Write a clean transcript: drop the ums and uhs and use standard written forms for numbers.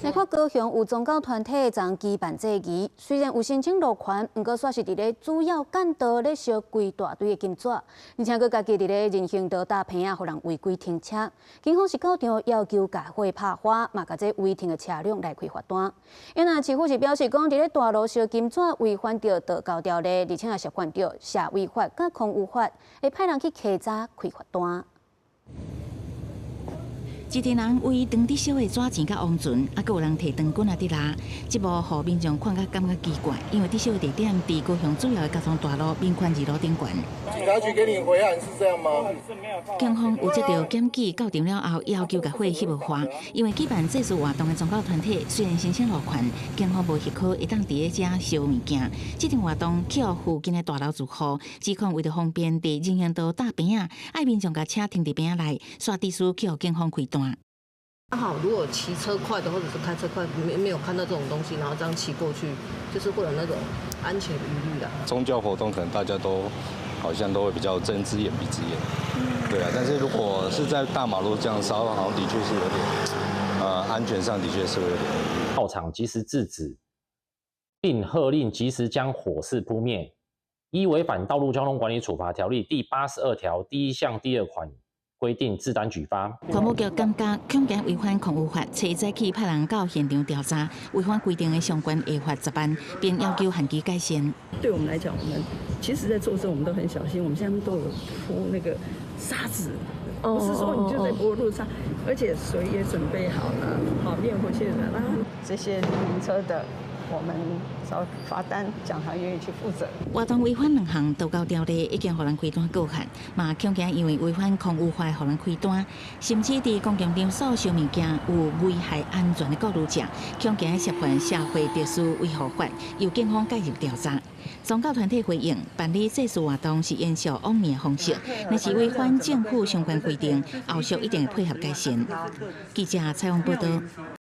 來看高雄有宗教團體昨舉辦祭儀，雖然有申請路權，毋過煞是佇咧主要幹道咧燒規大堆的金紙，而且閣家己佇咧人行道搭棚仔，予人違規停車。警方是到場要求共火拍花，嘛共這違停的車輛來開罰單。因為市府是表示講，佇咧大路燒金紙違反著道交條例，而且也涉犯著社違法佮空污法，會派人去稽查開罰單。一群人圍當佇燒的紙錢佮王船，啊，閣有人提長棍仔佇拉，這幕予民眾看甲感覺奇怪，因為佇燒的地點佇高雄主要的交通大路民權二路頂懸。警察局給你回函是這樣嗎？警方有接到檢舉到場了後，要求共火翕花，因為舉辦祭祀活動的宗教團體雖然申請路權，警方無許可會當佇咧遮燒物件。這場活動去予附近的大樓住戶指控為著方便佇人行道搭棚仔，愛民眾共車停佇棚仔內，煞致使去予警方開單。剛好，如果騎車快的或者是開車快，沒有看到這種東西，然後這樣騎過去，就是會有那種安全疑慮的。宗教活動可能大家都好像都會比較睜隻眼閉隻眼，對啊。但是如果是在大馬路這樣燒，好像的確是有點，安全上的確是會有點疑慮。到場及時制止，並喝令及時將火勢撲滅，依違反道路交通管理處罰條例第82條第1項第2款規定，自單舉發。環保局感覺恐驚違反空污法，初早起派人到現場調查，違反規定的相關會罰10萬，並要求限期改善。對我們來講，我們其實在做事，我們都很小心。我們下面都有鋪那個沙子，不是說你就在柏路上，而且水也準備好了，好滅火器的，然後這些靈車的，我們找罰單，講他願意去負責。活動違反兩項道交條例，已經予人開單告發，嘛恐驚因為違反空污法，予人開單，甚至佇公共場所燒物件有危害安全的顧慮者，恐驚涉犯社會秩序維護法，由警方介入調查。宗教團體回應，辦理祭祀活動是延續往年的方式，若是違反政府相關規定，後續一定會配合改善。記者採訪報道。